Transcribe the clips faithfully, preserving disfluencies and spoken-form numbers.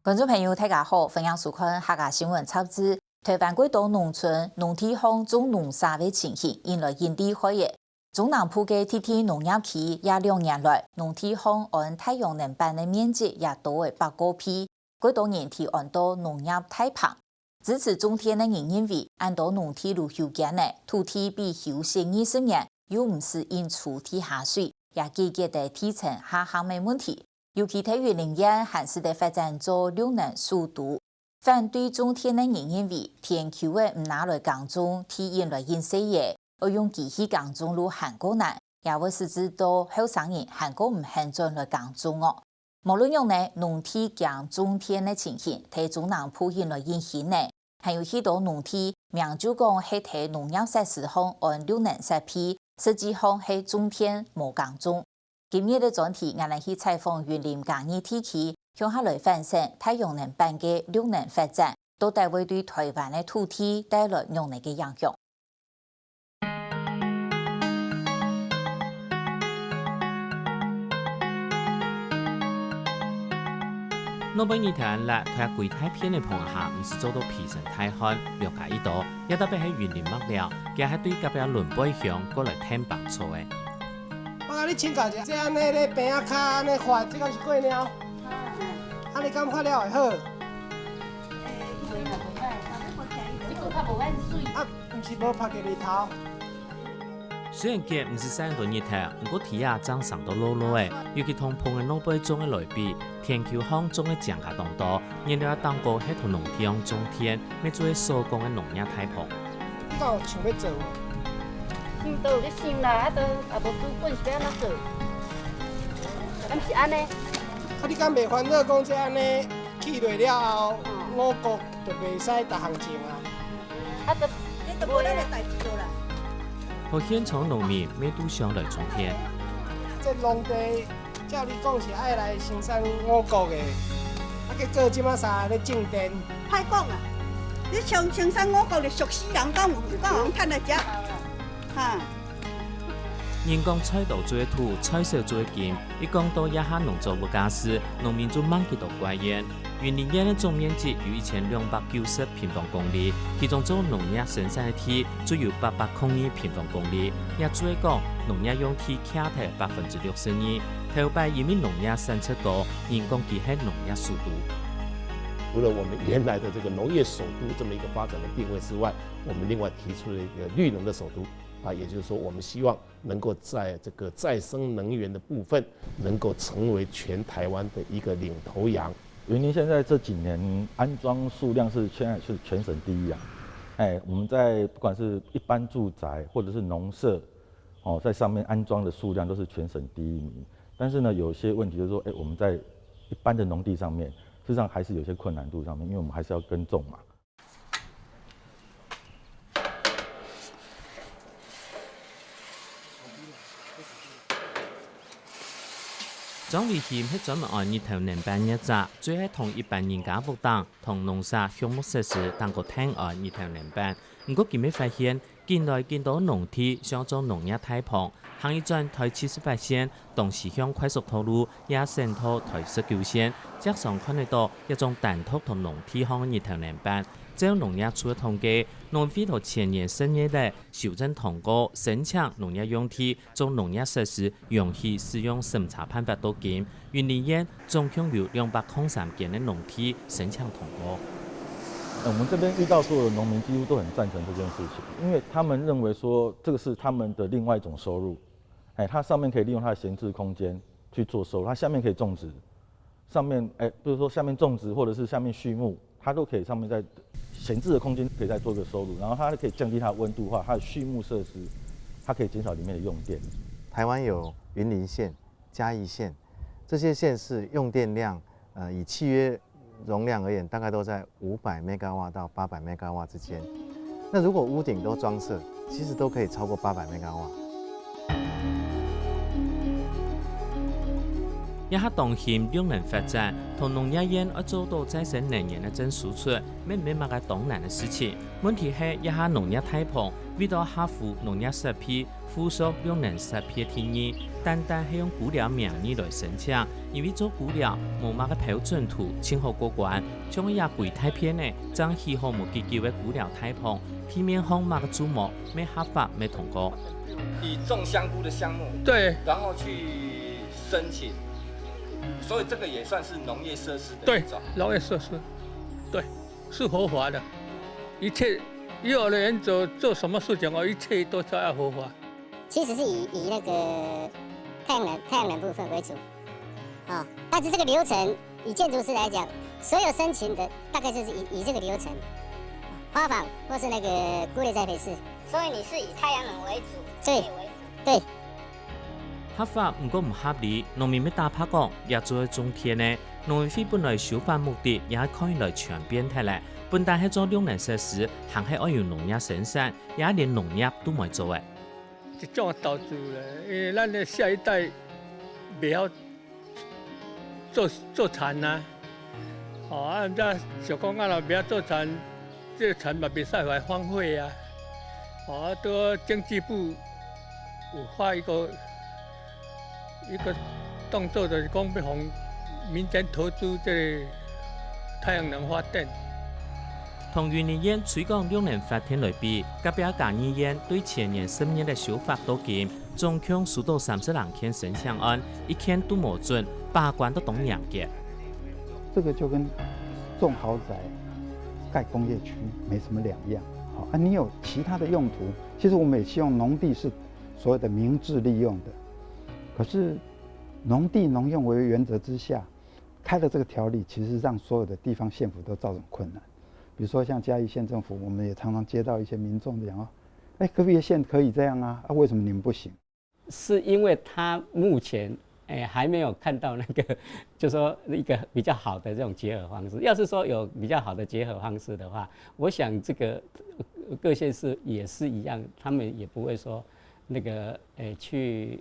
觀眾朋友，大家好，歡迎收看客家新聞雜誌。臺灣幾多農村、農地項種農作个情形，因來因厲害个。中南部个特定農業區，這兩年來，農地項安太陽能板个面積也多了百過倍，幾多人提安到農業大棚。支持種田个人認為，恁多農地都修建了，土地被修設二十年，又毋使引出地下水，也解決了地層下陷个問題。 尤其在雲林縣還使得發展做綠能首都。反對種田个人認為，田坵仔毋拿來耕種，地因來因細仔，愛用機器耕種就還過難，也會使致到後生人還過毋肯轉來耕種哦。無論仰呢，農地兼種田个情形，在中南部因來因興呢，還有許多農地，明就講係在農業設施項安綠能設備，實際項係種田無耕種。 今日个專題，𠊎等去採訪雲林嘉義地區，共下來反省太陽能板个綠能發展，到底會對臺灣个土地帶來仰般个影響。若愛日頭恁烈，在這歸大片个棚下，毋使做到披身大汗，略加一到，也特別係雲林麥寮，佢係對隔壁崙背鄉過來𢯭白菜个。 我共你請教一下，這恁呢咧，棚仔跤恁呢闊，這敢是鴧鳥？啊，你感覺了會好？啊，毋是無曝著日頭？雖然講毋使曬恁多日頭，毋過地啊正生到老老个，尤其同棚个外背種个來比， 田坵項種个莊稼當多，原料也當過係在農地項種田，乜做得所講个農業大棚。你敢有想欲做無？想都有咧想啦，啊都也無資本是欲按怎做？敢是按呢？啊，你敢袂煩惱講這按呢起落了後，嗯。五穀就袂使逐項種啊？啊都，你都無咱个代誌做啦。予現場農民乜都想來種田。這農地 照理講是愛來生產五穀个，啊，結果這馬煞咧種田。歹講啊，你生，生產五穀就俗死人，敢有，敢有人趁來食？哈。人講菜多做得土，菜少做得金。一講到這下農作物價數，農民就吂幾多怪怨。雲林縣个總面積有一千兩百九十 平方公里，其中做農業生產个地就有八百空二平方公里，也就係講，農業用地徛忒百分之六十二。頭擺因為農業產值高，人講佢係農業首都。除了我們原來的這個農業首都這麼一個發展的定位之外，我們另外提出了一個綠能的首都，啊，也就是說，我們希望能夠在這個再生能源的部分，能夠成為全台灣的一個領頭羊。 雲林縣在這幾年安裝數量是全，是全省第一啊。哎，我們在不管是一般住宅或者是農舍，哦，在上面安裝的數量都是全省第一名。但是呢，有些問題就是說，哎，我們在一般的農地上面，事實上還是有些困難度上面，因為我們還是要耕種嘛。 莊維興係專門安日頭能板業者，就係同一般人家屋頂同農舍畜牧設施頂高𢯭安日頭能板。毋過佢乜發現， 近來，緊多農地想做農業大棚，行一轉台七十八線，東西向快速道路也伸到台十九線，輒常看得到這種單獨同農地項个日頭能板。照農業處个統計，農委會在前年十月底修正通過，申請農業用地做農業設施容許使用審查辦法到今， 雲林縣總共有兩百空三間个農地申請通過。呃，我們這邊遇到所有的農民幾乎都很贊成這件事情，因為他們認為說這個是他們的另外一種收入，哎，他上面可以利用他的閒置空間去做收入，他下面可以種植，上面，哎，比如說下面種植或者是下面畜牧，他都可以上面在閒置的空間可以再做一個收入，然後他可以降低它的溫度化，它的畜牧設施，它可以減少裡面的用電。台灣有雲林縣、嘉義縣，這些縣市用電量，呃，以契約容量而言，大概都在五百兆瓦到八百兆瓦之間。那如果屋頂都裝設，其實都可以超過八百兆瓦。這下當興綠能發展，同農業園愛做到再生能源个正輸出，乜毋係麼个當難个事情。問題係，這下農業大棚為到合乎農業設備、附屬綠能設備个定義，單單係用鈷寮名義來申請，因為做鈷寮無麼个標準圖，盡好過關。像這歸大片呢，正起好無幾久个鈷寮大棚，地面項麼个樹木，乜合法乜通過。以種香菇的項目，對然后去申请，所以这个也算是农业设施的对一种。农业设施，对，是合法的，一切以我的原则，做什么事情哦，一切都是要合法。其实是以以那个太阳能太阳能部分为主，啊、但是这个流程以建筑师来讲，所有申请的大概就是以以这个流程，花房或是那个鈷裂栽培室。所以你是以太阳能为主，对，为主。对。合法毋過毋合理，農民乜打白講，這做个種田呢？農委會本來修法目的也係看起來全變忒了，本旦係做綠能設施，還係愛有農業生產，也連農業都無做个。一種投資咧，因為咱的下一代袂曉做做田啊，哦，啊，人家想講啊，若袂曉做田，這个田嘛袂使來荒廢啊，哦，啊，都經濟部有發一个一个動作，就是講要向民間投資這个太陽能發電。同雲林縣推廣綠能發電來比，隔壁嘉義縣對前年十月个修法到今，總共收到三十零件申請案，一件都無准，把關到當嚴格。这个就跟种豪宅、盖工业区没什么两样。好啊，你有其他的用途，其实我们也希望农地是所谓的民治利用的，可是农地农用为原则之下，开了这个条例，其实让所有的地方县府都造成困难。比如说像嘉义县政府，我们也常常接到一些民众讲哦，哎，隔壁的县可以这样啊，啊，为什么你们不行？是因为他目前哎还没有看到那个，就说一个比较好的这种结合方式。要是说有比较好的结合方式的话，我想这个各县市也是一样，他们也不会说那个哎去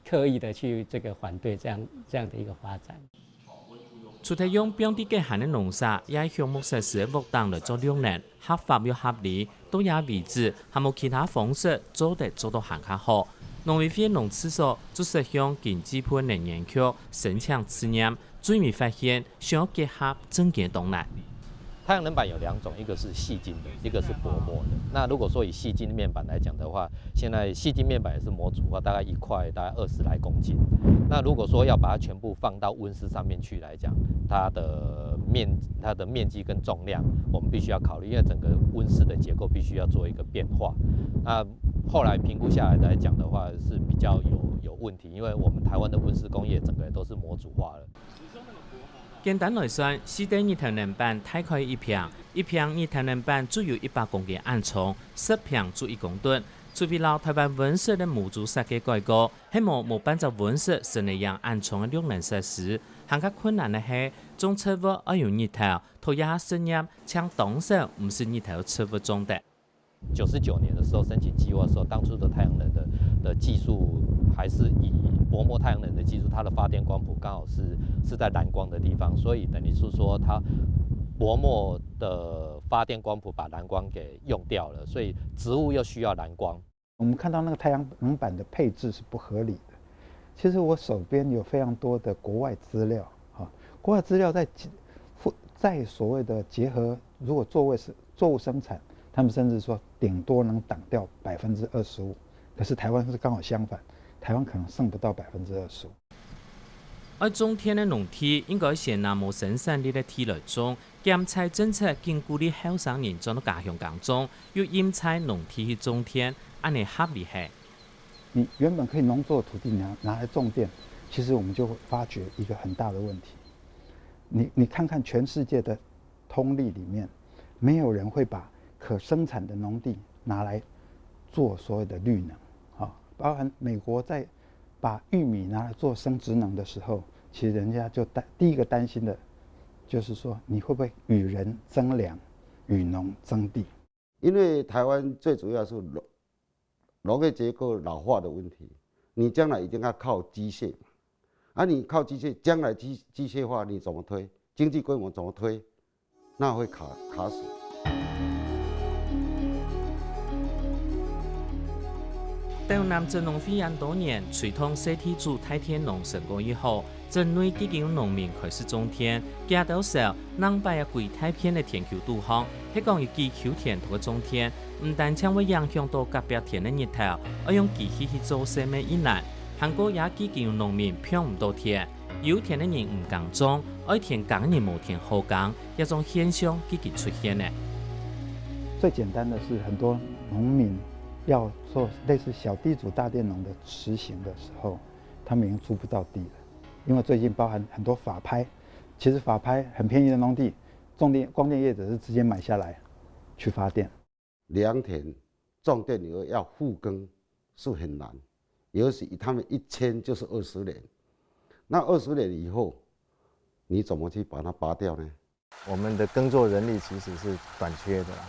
刻意的去这个反对这样这样的一个发展。除忒用放在極限个農舍，也係畜牧設施个屋頂來做綠能，合法又合理，到這為止，還無其他方式做得做到還較好。農委會農試所就係向經濟部能源局申請試驗，最尾發現，想要結合真經當難。太阳能板有两种，一个是细晶的，一个是薄膜的。那如果说以细晶面板来讲的话，现在细晶面板也是模组化，大概一块大概二十来公斤。那如果说要把它全部放到温室上面去来讲，它的面它的面积跟重量，我们必须要考虑，因为整个温室的结构必须要做一个变化。那后来评估下来来讲的话是比较有有问题，因为我们台湾的温室工业整个都是模组化了。簡單來算，四垤日頭能板大概一坪，一坪日頭能板就有一百公斤恁重，十坪就一公噸。除非摎台灣溫室个模組設計改過，係無無半隻溫室承得贏恁重个綠能設施。還較困難个係，種植物愛有日頭，頭一下實驗，淨當少毋使日頭植物種得。九十九年的时候申请计划的时候，当初的太阳能的的技术还是以薄膜太阳能的技术，它的发电光谱刚好是是在蓝光的地方，所以等于是说它薄膜的发电光谱把蓝光给用掉了，所以植物又需要蓝光。我们看到那个太阳能板的配置是不合理的。其实我手边有非常多的国外资料，哈，国外资料在在所谓的结合，如果作物是作物生产，他们甚至说顶多能挡掉百分之二十五，可是台湾是刚好相反，台湾可能剩不到百分之二十五。愛種田个農地應該先拿無生產力个地來種，減采政策緊鼓勵後生人轉到家鄉耕種，又挹采農地去種田，恁呢合理係？你原本可以农作土地拿拿来种田，其实我们就会发觉一个很大的问题。你你看看全世界的通例里面，没有人会把可生产的农地拿来做所谓的绿能，啊，包含美国在把玉米拿来做生殖能的时候，其实人家就担第一个担心的，就是说你会不会与人争粮，与农争地。因为台湾最主要是农农业结构老化的问题，你将来一定要靠机械嘛。啊，你靠机械，将来机机械化你怎么推？经济规模怎么推？那会卡卡死。斗南鎮農會恁多年，推動細地主大田農成功以後，鎮內已經有農民開始種田，佢兜愁， 南擺啊歸大片个田坵肚項，係講一幾坵田都愛種田，毋單淨會影響到隔壁田个日頭，愛用機器去做事乜已難，還過也已經有農民放毋到田，有田个人毋耕種，愛田耕个人無田好耕，這種現象已經出現了。最簡單的是，很多農民要做类似小地主大田农的实行的时候，他们已经租不到地了，因为最近包含很多法拍，其实法拍很便宜的农地，种电光电业者是直接买下来去发电。良田种电以后要复耕是很难，尤其他们一签就是二十年，那二十年以后，你怎么去把它拔掉呢？我们的耕作人力其实是短缺的啦。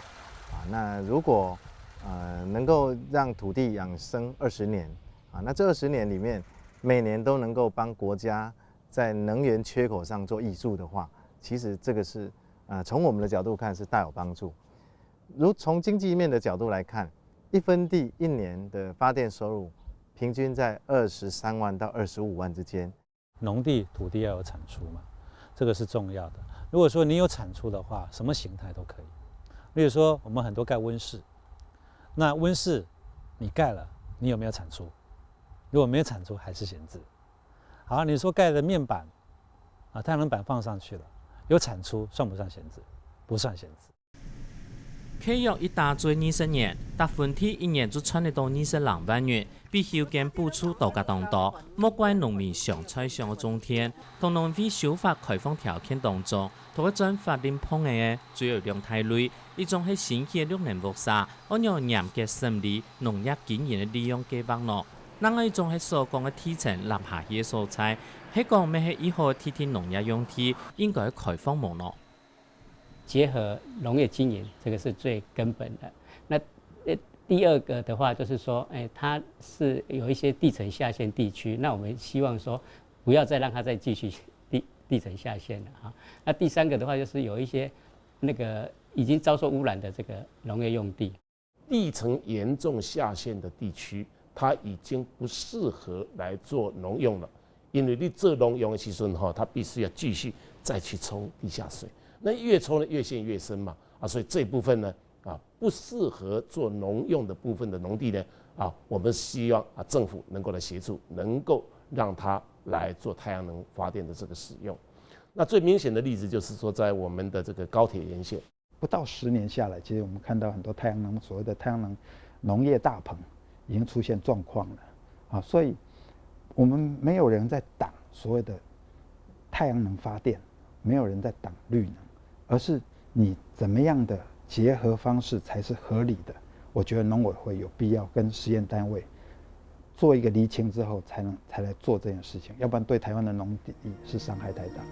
啊，那如果呃能够让土地养生二十年，啊，那这二十年里面每年都能够帮国家在能源缺口上做益助的话，其实这个是呃从我们的角度看是大有帮助。如从经济面的角度来看，一分地一年的发电收入平均在二十三万到二十五万之间。农地土地要有产出嘛，这个是重要的。如果说你有产出的话，什么形态都可以。例如说，我们很多盖温室，那温室你盖了，你有没有产出？如果没有产出，还是闲置。好，你说盖的面板啊，太阳能板放上去了，有产出算不算闲置？不算闲置。 契約一打做二十年，逐分地一年就賺得到二十零萬元，比休耕補助多加當多，莫怪農民想再想愛種田。同農會修法開放條件當中，都會轉法令碰个，主要兩大類，一種係新起个綠能屋舍，愛仰嚴格審理農業經營个利用計畫呢？另外一種係所講个地層凹下去个所在，係講乜係已好个特定農業用地，應該開放無呢？ 结合农业经营，这个是最根本的。那呃，第二个的话，就是说，哎，它是有一些地层下陷地区，那我们希望说，不要再让它再继续地地层下陷了哈。那第三个的话，就是有一些那个已经遭受污染的这个农业用地。地层严重下陷的地区，它已经不适合来做农用了，因为你做农用的时候哈，它必须要继续再去抽地下水，那越抽呢越陷越深嘛，啊，所以这部分呢，啊，不适合做农用的部分的农地呢，啊，我们希望啊政府能够来协助，能够让它来做太阳能发电的这个使用。那最明显的例子就是说，在我们的这个高铁沿线。不到十年下来，其实我们看到很多太阳能所谓的太阳能农业大棚已经出现状况了啊，所以我们没有人在挡所谓的太阳能发电，没有人在挡绿能，而是你怎么样的结合方式才是合理的。我觉得农委会有必要跟实验单位做一个厘清之后，才能才来做这件事情，要不然对台湾的农地是伤害太大。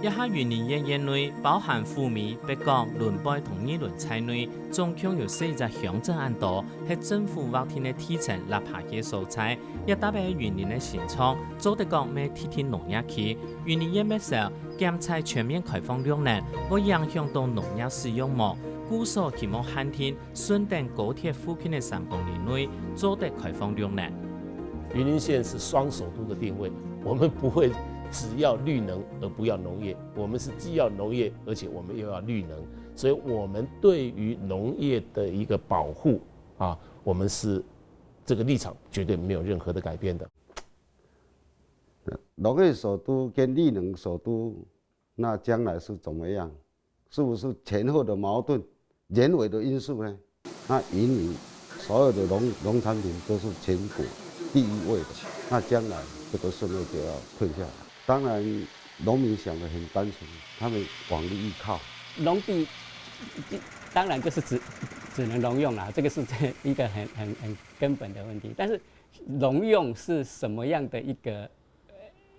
這下雲林縣縣內，包含虎尾、北港、崙背同二崙在內，總共有四十隻鄉鎮恁多，係政府劃定个地層凹下去个所在，也搭配雲林个形狀，做得講乜特定農業區。雲林縣乜愁，檢采全面開放綠能，會影響到農業使用無？故所希望限定 順等高鐵附近个三公里內做得開放綠能。雲林縣是雙首都的定位，我们不会只要绿能而不要农业，我们是既要农业，而且我们又要绿能，所以我们对于农业的一个保护啊，我们是这个立场绝对没有任何的改变的。农业首都跟绿能首都，那将来是怎么样？是不是前后的矛盾、人为的因素呢？那云林所有的农农产品都是全国第一位的，那将来这个顺位就要退下来。当然，农民想得很单纯，他们往里依靠。农地当然就是只只能农用啦，这个是一个很很很根本的问题。但是农用是什么样的一个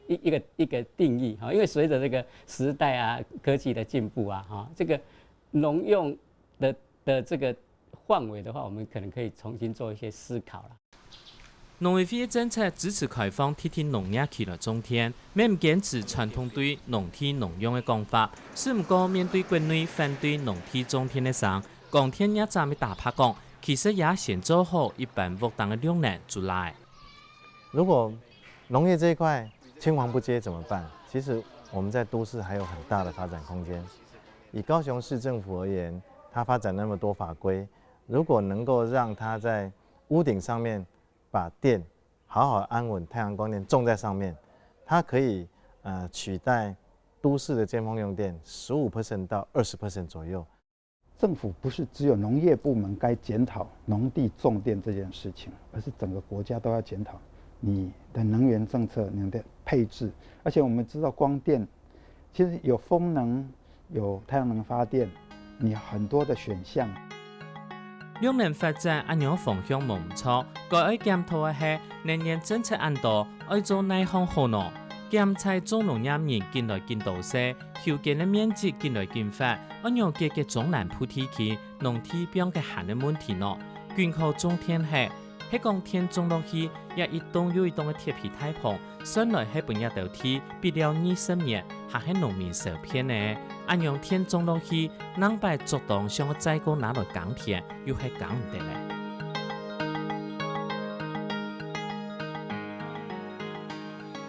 一一个一个定义哈？因为随着这个时代啊、科技的进步啊，哈，这个农用的的这个范围的话，我们可能可以重新做一些思考了。農委會个政策支持開放特定農業區來種田，乜毋堅持傳統對農地農用个講法。只毋過面對國內反對農地種田个聲，廣電業者乜打拍講，其實也先做好一般屋頂个綠能就來。如果農業這一塊青黃不接怎麼辦？其實我們在都市還有很大的發展空間。以高雄市政府而言，它發展那麼多法規，如果能夠讓它在屋頂上面把電好好安穩太陽光電種在上面，它可以呃取代都市的尖峰用電十五 percent 到二十 percent 左右。政府不是只有農业部门该检讨农地种电这件事情，而是整个国家都要检讨你的能源政策、你的配置。而且我们知道，光电其实有风能、有太阳能发电，你很多的选项。綠能發展恁樣方向無毋著，該愛檢討个係能源政策恁多，愛做哪項好呢？檢采種農業人緊來緊多勢，休耕个面積緊來緊闊，愛仰解決中南部地區農地放較閒个問題呢？緊靠種電係，係講電種落去，這一棟又一棟个鐵皮大棚，算來係分這兜地必了二十年，還係農民受騙呢？恁樣電種落去，另擺作當想愛再過拿來耕田，又係耕毋得咧。